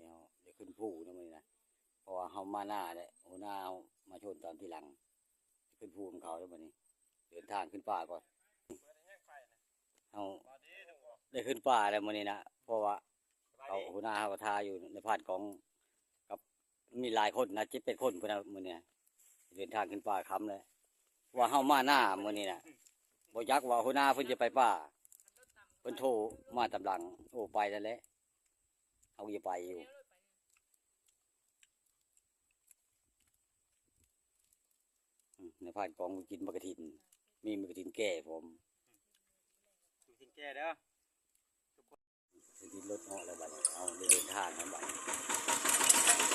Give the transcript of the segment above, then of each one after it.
ເຮົາໄດ້ຂຶ້ນພູນຳມື້ນີ້ນະ ເພາະວ່າເຮົາມາໜ້າແຫຼະ ຫົວໜ້າເຮົາມາຊົນຕາມທີຫຼັງ. ຂຶ້ນພູນຳເຂົາແລ້ວບັດນີ້ ເດີນທາງຂຶ້ນປ່າກ່ອນ. ເຮົາໄດ້ຂຶ້ນປ່າແລ້ວມື້ນີ້ນະ ເພາະວ່າເຂົາ ຫົວໜ້າເຮົາກໍຖ້າຢູ່ ນາຍພານກອງ ກັບ ມີຫຼາຍຄົນນະ ເຈັດແປດຄົນພຸ້ນນະມື້ນີ້ ເດີນທາງຂຶ້ນປ່າຄ່ຳແລ້ວ. ວ່າເຮົາມາໜ້າມື້ນີ້ນະ ບໍ່ຈັກວ່າຫົວໜ້າເພິ່ນຈະໄປປ່າ ເພິ່ນໂທມາຕາມຫຼັງ. ໂອ້ ໄປນັ້ນແຫຼະ ເຮົາກໍຈະໄປຢູ່. ອືມ ນາຍພານກອງກິນໝາກກະທິນ ມີໝາກກະທິນແກ່ພ້ອມ ກິນແກ່ເດີ. ໄປຕິດລົດເນາະ ແລ້ວບັດນີ້ເຮົາໄດ້ເດີນທາງແລ້ວບັດນີ້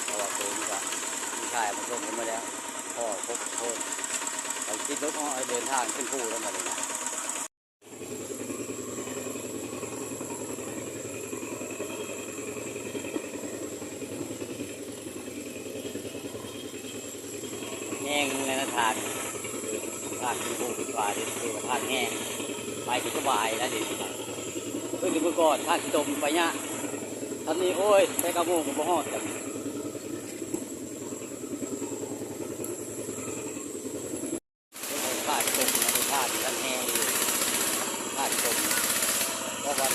ເພາະວ່າໂຕນີ້ກໍມີຊາຍມາສົ່ງກັນໝົດແລ້ວ ພໍຄົບຄົນ ໄປຕິດລົດເນາະ ເດີນທາງຂຶ້ນພູແລ້ວບັດນີ້ນະ. ແຮງແລ້ວນະ ທາງ ທາງຂຶ້ນພູຂຶ້ນຜານີ້ ຖືວ່າທາງແຮງ ໄປກໍສະບາຍນະ ດຽວນີ້ນະ. ຄືແຕ່ມື້ກ່ອນທາງຂີ້ຕົມໄປຍາກ ຕອນນີ້ ໂອ້ຍ ໄປເກົ້າໂມງກໍບໍ່ຮອດກັນ. ທາງຕົມນະ ທາງນີ້ມັນແຮງຢູ່ ທາງຕົມ ເພາະວ່າ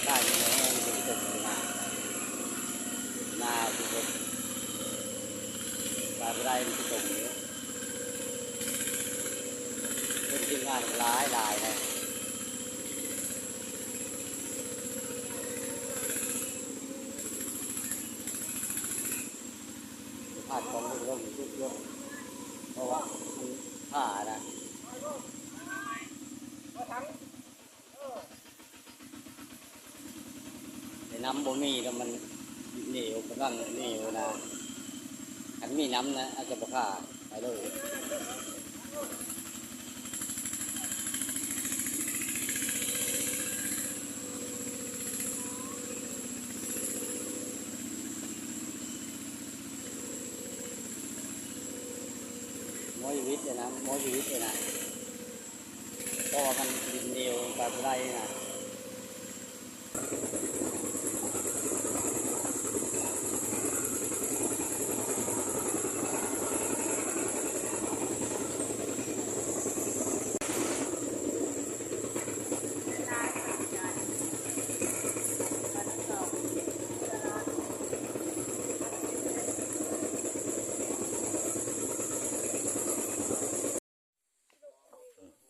ທາງນີ້ມັນແຮງ ມັນຕົມນະ ນາ ຄືຄົນ ໄປບໍ່ໄດ້ ມັນຕົມຢູ່. ເພິ່ນທີມງານຫຼາຍໆ ໃນພາດຂອງເບິ່ງລົງ ເພາະວ່າມັນ ຜານະ ແຕ່ນ້ຳບໍ່ມີແລ້ວມັນເໜວ ກຳລັງເໜວນະ ຄັນມີນ້ຳນະ ອາດຈະບໍ່ຂາດ ໄປເລີຍ. ໝໍຊີວິດເລີຍນະ ໝໍຊີວິດເລີຍນະ ເພາະວ່າມັນດິນເໜຽວ ໄປບໍ່ໄດ້ນະ.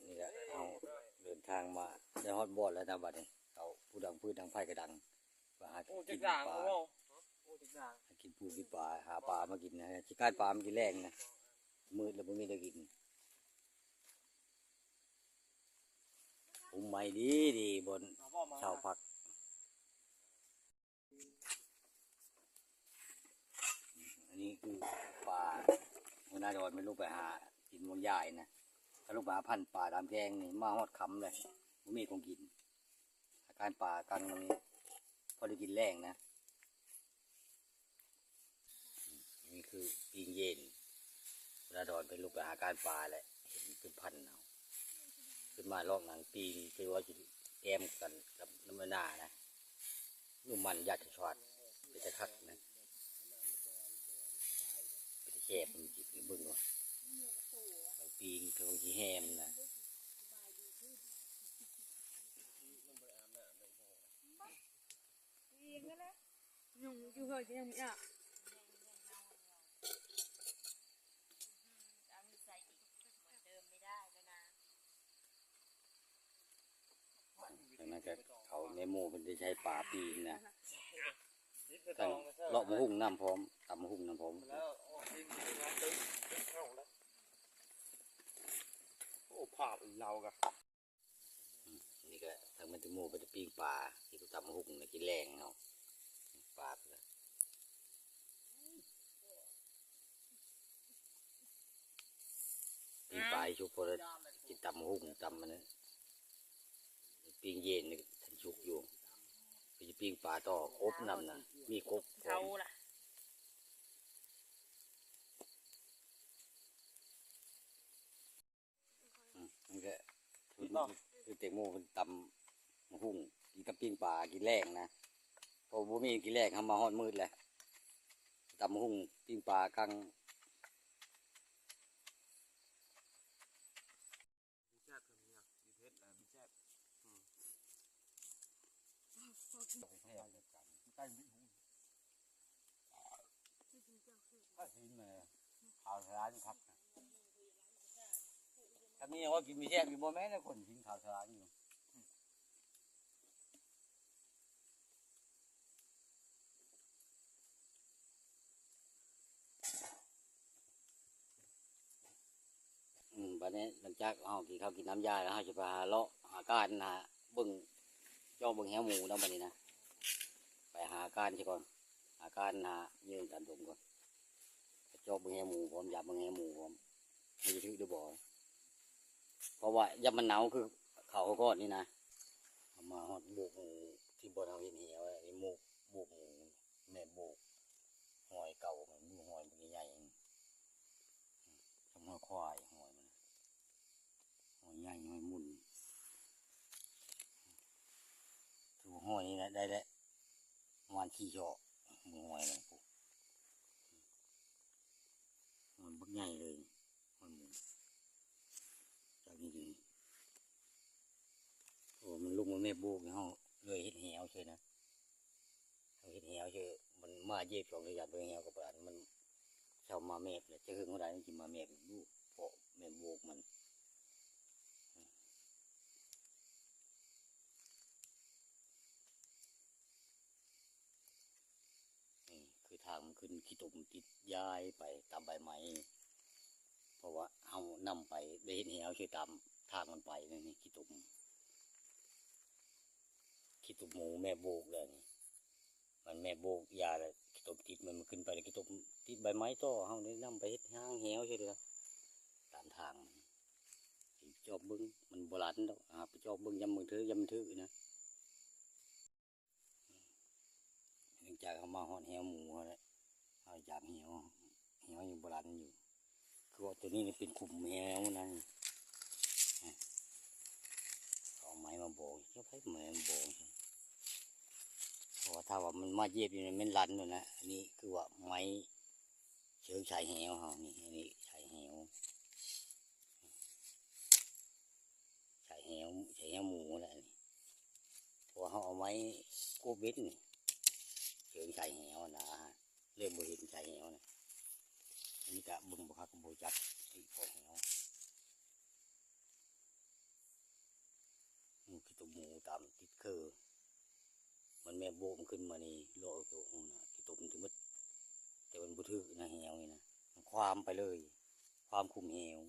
ນີ້ແຫຼະ ເຮົາເດີນທາງມາໄດ້ຮອດບ່ອນແລ້ວນະ ບັດນີ້ ເຂົາຜູ້ດັງຟືນດັງໄຟກໍດັງ ມາຫາກິນປາ ຫາກິນປູກິນປາ ຫາປາມາກິນນະ ຊິກາຍປາມາກິນແລງນະ ມືດແລ້ວບໍ່ມີແນວກິນ. ໂຮມໃໝ່ດີໆ ບ່ອນເຊົາພັກ. ອັນນີ້ຄືປາ ຫົວໜ້າດອນເພິ່ນລົງໄປຫາກິນຫວ່າງຢາຍນະ ເຂົາລົງໄປຫາພັນປາຕາມແຄງນີ້ ມາຮອດຄ່ຳເລີຍ ບໍ່ມີຂອງກິນ ອາການປາກັງນີ້ ພໍໄດ້ກິນແລງນະ. ນີ້ຄືປີ້ງເຢັນ ເວລາດອນເພິ່ນລົງໄປຫາການປາແຫຼະ ເຫັນເປັນພັນເອົາ ຂຶ້ນມາລອກໜັງປີ້ງ ຄືວ່າຊິແກ້ມກັນກັບນ້ຳມັນນານະ ນ້ຳມັນຢາດຊອດ ເປັນຕາຄັກນະ ເປັນຕາແຊບ ມັນຊິເບິ່ງວ່າໜັງປີ້ງ ຄືວ່າຊິແຮມນະ. ຍຸງຢູ່ເຮີຍກໍຍັງມີອາບ. ອັນນັ້ນກໍເຂົາແມ່ໝູ່ເພິ່ນໄດ້ໃຊ້ປາປີ້ງນະ ທັງເລາະໝາກຫຸ່ງນຳພ້ອມ ຕຳໝາກຫຸ່ງນຳພ້ອມ. ໂອ້ ພາບລາວກະ ອືມ ນີ້ກະທາງແມ່ນແຕ່ໝູ່ເພິ່ນຈະປີ້ງປາ ກິນກັບຕຳບັກຫຸ່ງນະ ກິນແລງເຮົາ ປາກະ ປີ້ງປາໃຫ້ສຸກ ພໍລະກິນຕຳບັກຫຸ່ງ ຕຳອັນນັ້ນ ປີ້ງເຢັນນີ້ທັນສຸກຢູ່ ໄປປີ້ງປາຕໍ່ ກົບນຳນະ ມີກົບພ້ອມ. ອືມ ມັນກະຄືແຕງໂມເພິ່ນຕຳໝາກຫຸ່ງ ກິນກັບປີ້ງປາ ກິນແລງນະ. ບໍ່ ບໍ່ມີກິນແລງ ເຮົາມາຮອດມືດແລ້ວ ຕຳບັກຫຸ່ງ ປີ້ງປາ ກັ້ງ. ຖ້າມີວ່າກິນມີແຊບຢູ່ ບໍ່ແມ່ນຄົນກິນຂາວສາລາຍຢູ່. ອືມ ບັດນີ້ຫຼັງຈາກເຮົາກິນເຂົ້າກິນນ້ຳຢາແລ້ວ ເຮົາຊິໄປຫາເລາະຫາການຫາເບິ່ງ ເຈາະເບິ່ງແຮ້ວໝູເນາະ ບັດນີ້ນະ ໄປຫາການຊະກ່ອນ ຫາການຫາເຫຍື່ອການດົມກ່ອນ ໄປເຈາະເບິ່ງແຮ້ວໝູພ້ອມ ຢາມເບິ່ງແຮ້ວໝູພ້ອມ ມັນຊິຖືກຫຼືບໍ່ ເພາະວ່າຢ້ານມັນເນົ່າຄືເຂົ້າກ່ອນນີ້ນະ. ເຮົາມາຮອດໂບກໝູທີ່ບ່ອນເຮົາເຮັດແຮ້ວ ນີ້ໂບກ ໂບກໝູ ແມ່ນໂບກ ຮອຍເກົ່າ ມັນມີຮອຍບັກໃຫຍ່ໆ ຈຳຮອຍຄວາຍ ຮອຍມັນ ຮອຍໃຫຍ່ ຮອຍໝຸ່ນ ຖືວ່າຮອຍນີ້ນະ ໄດ້ແລ້ວ ປະມານສີ່ເຊາະ ເບິ່ງຮອຍນັ້ນ ຮອຍບັກໃຫຍ່ເລີຍ ຮອຍໝຸ່ນ ຈາກນີ້ ໂອ້ ມັນລົງມາແມ່ໂບກໃຫ້ເຮົາ ເລີຍເຮັດແຮ້ວເຊີຍນະ. ເຮົາເຮັດແຮ້ວເຊີຍ ມັນມາເຫຢີບສອງເທື່ອ ຢ້ານໂດນແຮ້ວກໍປານ ມັນເຊົາມາແມບແລ້ວ ຈະເຫິງເທົ່າໃດມັນຊິມາແມບຢູ່ ເພາະແມ່ນໂບກມັນ ນີ້ຄືທາງມັນຂຶ້ນ ຂີ້ຕົມຕິດຢາຍໄປຕາມໃບໄມ້ ເພາະວ່າເຮົານຳໄປ ໄດ້ເຮັດແຮ້ວເຊີຍຕາມທາງມັນໄປ ນີ້ ນີ້ ຂີ້ຕົມ ຂີ້ຕົມໝູແມ່ໂບກແລ້ວນີ້ ມັນແມ່ໂບກຢາແລ້ວ ຂີ້ຕົມຕິດ ມັນຂຶ້ນໄປແລ້ວ ຂີ້ຕົມຕິດໃບໄມ້ຕໍ່ ເຮົາໄດ້ນຳໄປເຮັດຮາງແຮ້ວເຊີຍ ຕາມທາງ ຊິຈອບເບິ່ງ ມັນບໍ່ລັນດອກ ຫາໄປຈອບເບິ່ງ ຢ້ານມັນຖືກ ຢ້ານມັນຖືກນະ. ຫຼັງຈາກເຮົາມາຮອດແຮ້ວໝູຫັ້ນແຫຼະ ເຮົາຢາມແຮ້ວ ແຮ້ວຍັງບໍ່ລັນຢູ່ ຄືວ່າໂຕນີ້ເປັນຂຸມແຮ້ວນະ ເອົາໄມ້ມາບອງ ເຈົ້າໃຜໄມ້ມາບອງ ເພາະວ່າຖ້າວ່າມັນມາເຫຢີບຢູ່ນີ້ແມ່ນລັນໂລດນະ. ອັນນີ້ຄືວ່າໄມ້ເຊີງສາຍແຮ້ວເຮົານີ້ ອັນນີ້ສາຍແຮ້ວ ສາຍແຮ້ວ ສາຍແຮ້ວໝູແຫຼະນີ້ ເພາະວ່າເຮົາເອົາໄມ້ໂກບເບັດນີ້ ເຊີງສາຍແຮ້ວນະ ເລີຍບໍ່ເຫັນສາຍແຮ້ວນະ. ອັນນີ້ກະເບິ່ງບໍ່ຄັກກໍບໍ່ຈັກ ຕິເພາະແຮ້ວ ໝູ ຂີ້ຕົມໝູຕາມຕິດເຄີ ມັນແມ່ໂບກມັນຂຶ້ນມານີ້ ເລາະໂຕຫັ້ນນະ ຂີ້ຕົມມັນຖືກໝົດ ແຕ່ມັນບໍ່ຖືກນະ ແຮ້ວນີ້ນະ ມັນຄວາມໄປເລີຍ ຄວາມຂຸມແຮ້ວ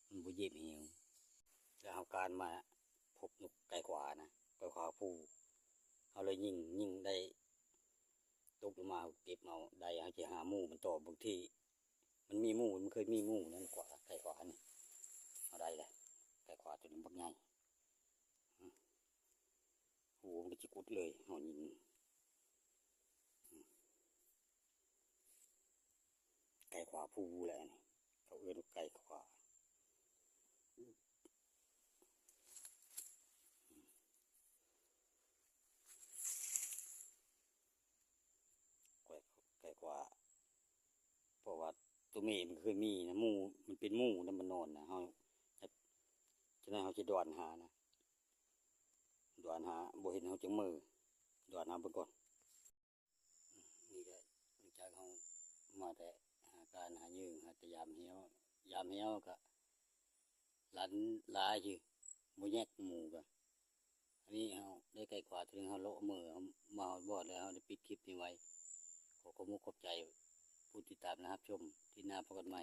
ມັນບໍ່ເຫຢີບແຮ້ວ. ແລ້ວເຮົາການມາພົບນົກໄກ່ຂວານະ ໄກ່ຂວາຜູ້ ເຮົາເລີຍຍິງ ຍິງໄດ້ ຕົກລົງມາເຮົາເກັບເອົາໄດ້ ເຮົາຈະຫາໝູມັນຕໍ່ ບາງທີມັນມີໝູ ມັນເຄີຍມີໝູນັ້ນຂວາ ໄກ່ຂວານີ້ ເຮົາໄດ້ແລ້ວ ໄກ່ຂວາໂຕນີ້ບັກໃຫຍ່ ຫູມັນກໍຊິກຸດເລີຍ ເຮົາຍິງ ໄກ່ຂວາພູແຫຼະ ເຂົາເອີ້ນວ່າໄກ່ຂວາ ໄກ່ ໄກ່ຂວາ ເພາະວ່າໂຕແມ່ມັນເຄີຍມີນະ ໝູ ມັນເປັນໝູນຳ ມັນນອນນະ ເຮົາ ຈະ ຈັ່ງໃດເຮົາຈະດອນຫານະ ດອນຫາ ບໍ່ເຫັນເຮົາຈັ່ງເມີ ດອນຫາເບິ່ງກ່ອນ. ນີ້ກະຫຼັງຈາກເຮົາມາແຕ່ຫາການຫາເຫຍື່ອ ຫາແຕ່ຢາມແຮ້ວ ຢາມແຮ້ວກະລັນຫຼາຍຊື່ ບໍ່ແຍກໝູກະ. ອັນນີ້ເຮົາໄດ້ໄກ່ຂວາໂຕໜຶ່ງ ເຮົາເລາະເມືອ ເຮົາມາຮອດບ່ອນແລ້ວ ເຮົາໄດ້ປິດຄລິບນີ້ໄວ້. ຂໍຂອບອົກຂອບໃຈຜູ້ຕິດຕາມ ແລະ ຮັບຊົມ. ທິດໜ້າພົບກັນໃໝ່.